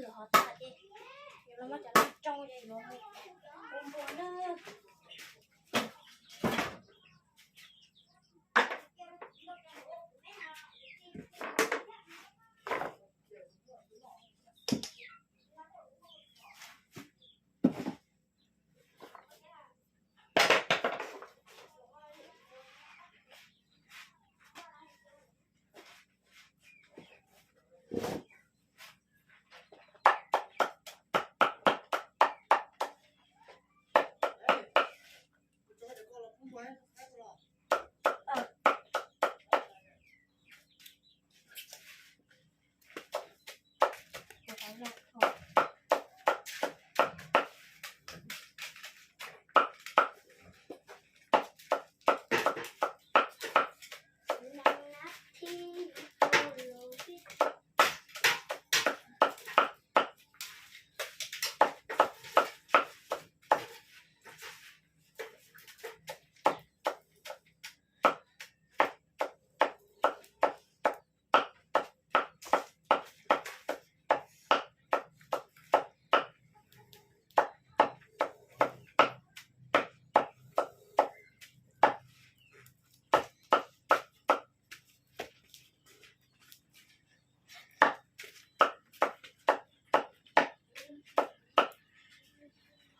Hov tas ces yuav los muab cov no tsoo ces yuav mus ua npua na.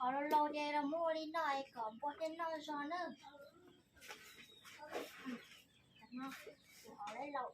Hov laus laus ces los muab ua li no kom npua thiaj noj zog na. Hov laus laus dhau.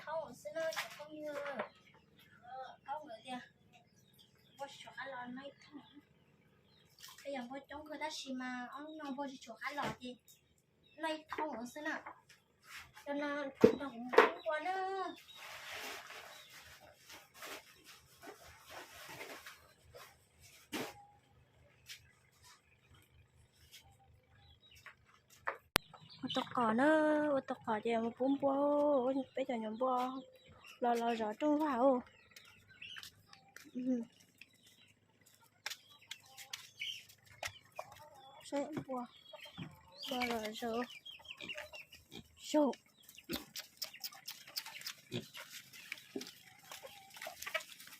Thoob xwb na cov phooj ywg, thoob lawm tiag. Npua tsis tshuav qab los no ib thoob. Peb yog npua coob kawg tab sis mas ob hnub no npua tsis tshuav qab los ces no ib thoob xwb na. Cov no nrog kuv mus pub npua na. Ua tau qos na, ua tau qos ces mus pub npua, peb cov nyuam npua los los zov rooj vag. Saib npua, npua los zov, zov.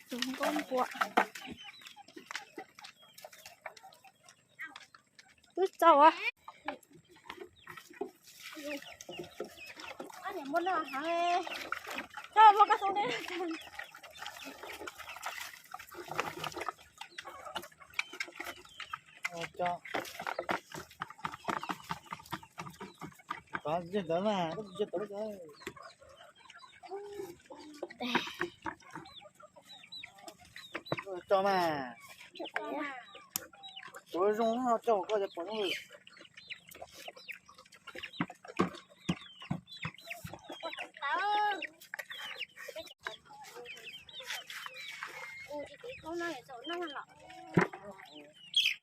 Tus nkauj npua twb txaus. Ua no heev, coj muab koj xub deb. Cov ntawd mas, tso mas, tus zoo no tso koj cov pom zoo.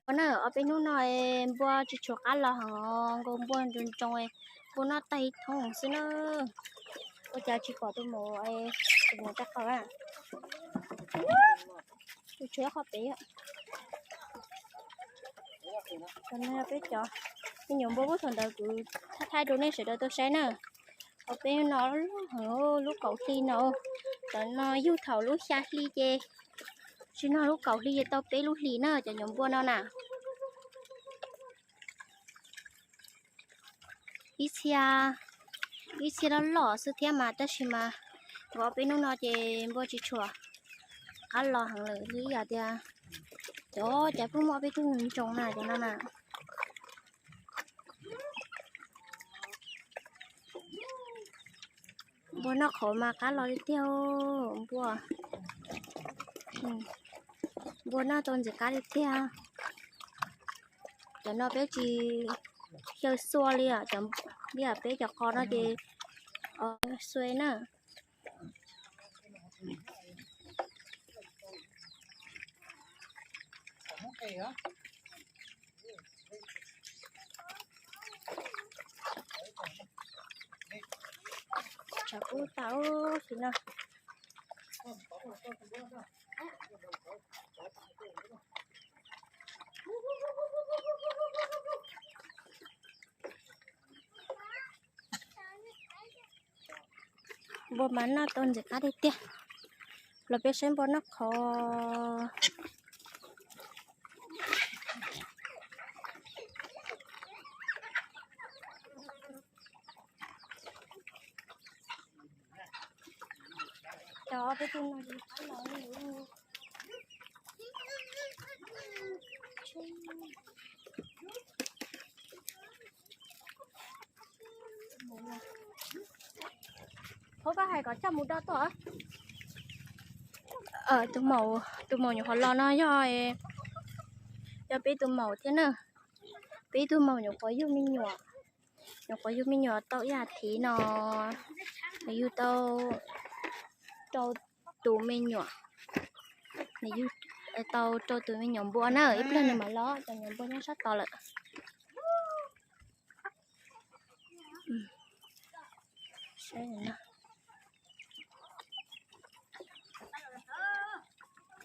Ua na, ob peb hnub no npua tsis tshua qab los heev, nkaus npua ntsoov ntsoov, npua noj tag ib thoob xwb na. Ua cas tsis pom tus maum, tus maum rau qhov, tus tshuav qhov pem. Cov no yog peb cov me nyuam npua uas thaum ntawd kuv thaij thaij rau nej sawv daws tau saib na. Hauv peb no lub heev, lub kaum hli no, cov no yug thaum lub xya hli ces, tsis no lub kaum hli ces tau peb lub hlis na cov nyuam npua no na. Ib txhia, ib txhia loj loj xwb thiab mas tab sis mas vov peb hnub no ces npua tsis tshua qab los heev lawm li yom tias cov cas pheej muaj peb tug ntsoov na cov no na. Npua noj qhauv mas qab los li tiag, npua, npua noj tau ntxim qab li tiag. Cov no peb tsis xyaw xua li, li peb cov qos no ces xua na. Tshav kub tas li no. Npua mas noj tau ntxim qab tiag tiag. Los peb saib npua noj qhov. Cov peb tug no tsis qab los li. Thov koj hais kom coj mus do tuaj. Tus maum, tus maum nyuam qhuav los no yog, yog peb tug maum thiab na. Peb tug maum nyuam qhuav yug me nyuam, nyuam qhuav yug me nyuam tau ib as thiv no, nws yug tau rau tus me nyuam, nws yug tau rau tus me nyuam npua na, ib pliag nws mam los, cov nyuam npua nyob sab tod lawm.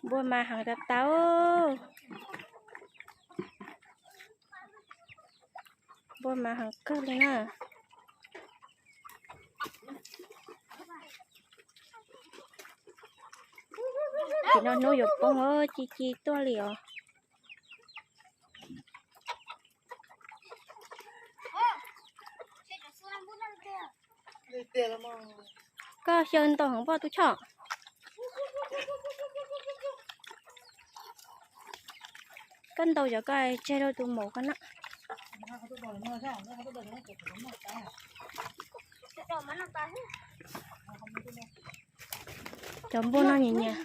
Npua mas heev tas tas. Npua mas heev kawg li na. Tim no hnub yuav poob, ci ci tuaj li os. Koj xyaw ntau heev pob tub Choj. Koj ntau cov koj tseg rau tus maum koj na. Cov npua no nyiam nyiam,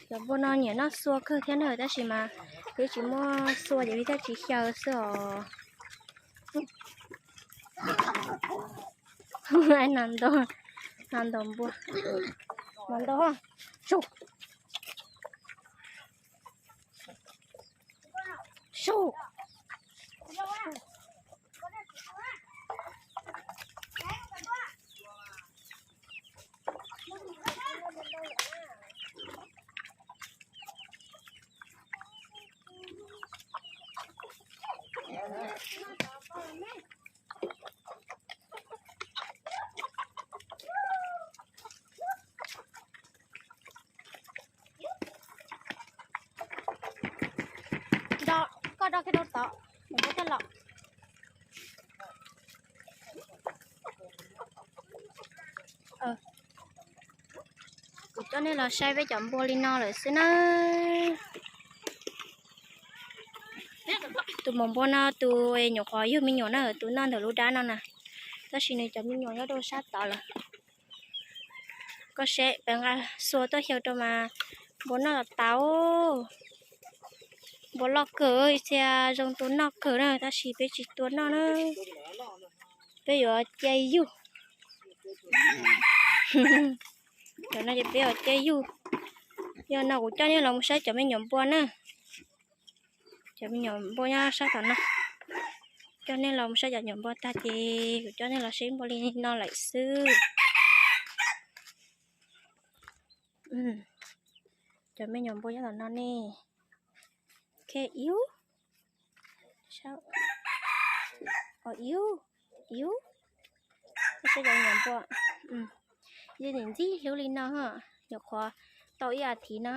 cov npua no nyiam noj xua kawg thiab na, tab sis mas peb tsis muaj xua ces peb thiaj tsis xyaw xwb os. Nas ntau, nas ntau npua, nas ntau. Sub. Do, koj do kiag rau tod, nws muab coj los. Coj nej los saib peb cov npua li no lawm xwb na. Tus maum npua no tus nyuam qhuav yug me nyuam na, tus noj ntawm lub dab no na. Tab sis nws cov me nyuam nyob rau sab tod lawm. Koj saib peb nqa xuas tuaj xyaw rau mas npua noj los tau. Npua loj kawg, txhia zoo tus noj kawg na, tab sis peb tsis tua noj na. Peb yuav cia yug. Cov no ces peb yuav cia yug. Yog no kuv coj nej los mus saib cov me nyuam npua na. Cov me nyuam npua nyob sab tom no. Coj nej los mus saib cov nyuam npua tag ces kuv coj nej los saib npua li no lawm xwb. Cov me nyuam npua nyob tom no ne. Khe iub, iub, iub. Saib cov nyuam npua, yeej ntxim hlub li no, nyuam qhuav tau ib as thiv no.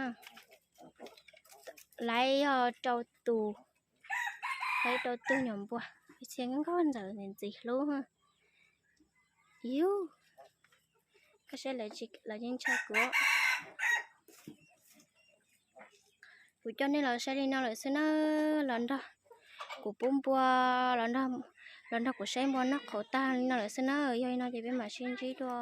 Lawv yog rau tus, lawv rau tus nyuam npua, txhia nkauj ntxawm ntxim hlub. Yus, koj saib lawv yeej ntshaw kuv. Kuv coj nej los saib li no lawm xwb na, los nrog kuv pub npua, los nrog kuv saib npua noj qhauv tag li no lawm xwb na, yog li no ces peb mam sib ntsib dua.